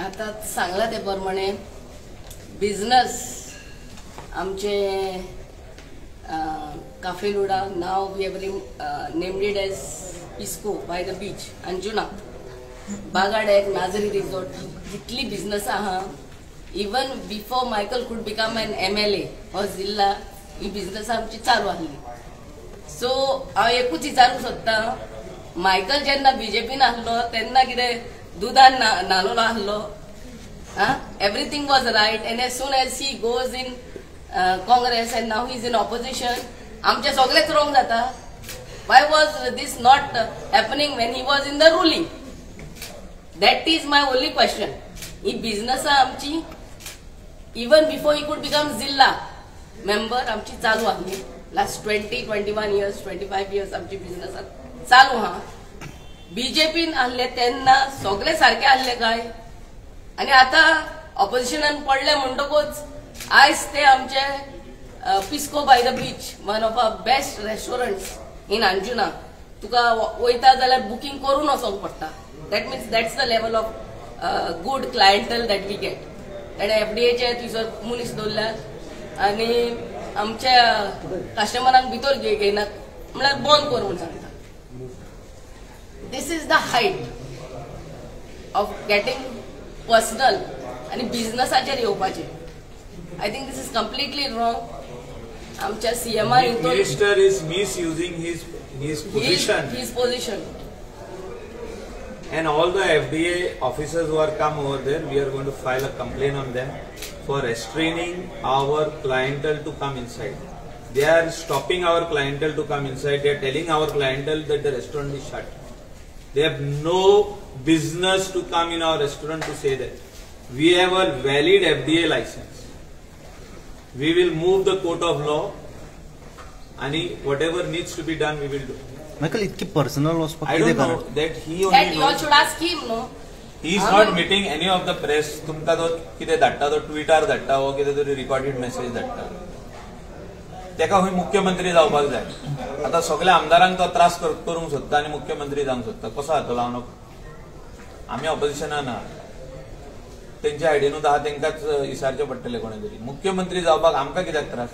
आता सांगला ते प्रमाणे बिझनस आमचे Cafe Luda, now we have named it as Pisco by the Beach, Anjuna, Baga Deck, Nazari Resort, जितली बिझनस आहा, even before Michael could become an MLA or जिल्हा, ही business आमची चालू आहली. सो हांव एकूच विचारूंक सोदता, मायकल जेन्ना बीजेपीन आहलो तेन्ना कितें दुदान न्हालोलो आहलो? Everything was right, and as soon as he goes in Congress and now he is in opposition, आमचे सगळेच रॉंग जाता. Why was this not happening when he was in the ruling? That is my only question. He business आमची even before he could become जिल्हा member आमची चालू आहली. Last 20, 21 years, 25 years आमची business चालू आहा. बीजेपीन आहले तेन्ना सगळे सारके आहले काय, आनी आतां ऑपोजिशनान पडले म्हणटकूच आयज ते आमचे Pisco by the Beach, one of our best restaurants in Anjuna, तुका वयता जाल्यार बुकींग करून वचोंक पडटा. That means that's the level of good clientele that we get. ताणें एफडीएचे थंयसर मनीस दवरल्यात आनी आमच्या कस्टमरांक भितर घेयनात, म्हळ्यार बंद कर म्हूण सांगता. This is the height of getting personal आनी बिझनसाचेर येवपाचें. I think this is completely wrong. आमच्या सीएमान Minister is misusing his position. His position. And all the FDA officers who are come over there, we are going to file a complaint on them for restraining our clientele to come inside. They are stopping our clientele to come inside. They are telling our clientele that the restaurant is shut. They have no business to come in our restaurant to say that. We have a valid FDA license. We will move the court of law, and whatever needs to be done, we will do. Michael, इतकी personal वचपाक I कितें don't know कारण? that he That only you all knows. should ask him, no? He is not meeting any of the press. तुमकां तो कितें धाडटा, तो Twitter धाडटा वो कितें तरी रिकॉर्डेड मेसेज धाडटा. तेका खंय मुख्यमंत्री जावपाक जाय. आतां सगल्या आमदारांक तो त्रास करूंक सोदता आनी मुख्यमंत्री जावंक सोदता. कसो जातलो हांव नको. आमी ऑपोजिशना ना, तेंच्या आयडियनूच आहा, तेंकांच इसारचें पडटलें कोणें तरी. मुख्यमंत्री जावपाक आमकां कित्याक त्रास?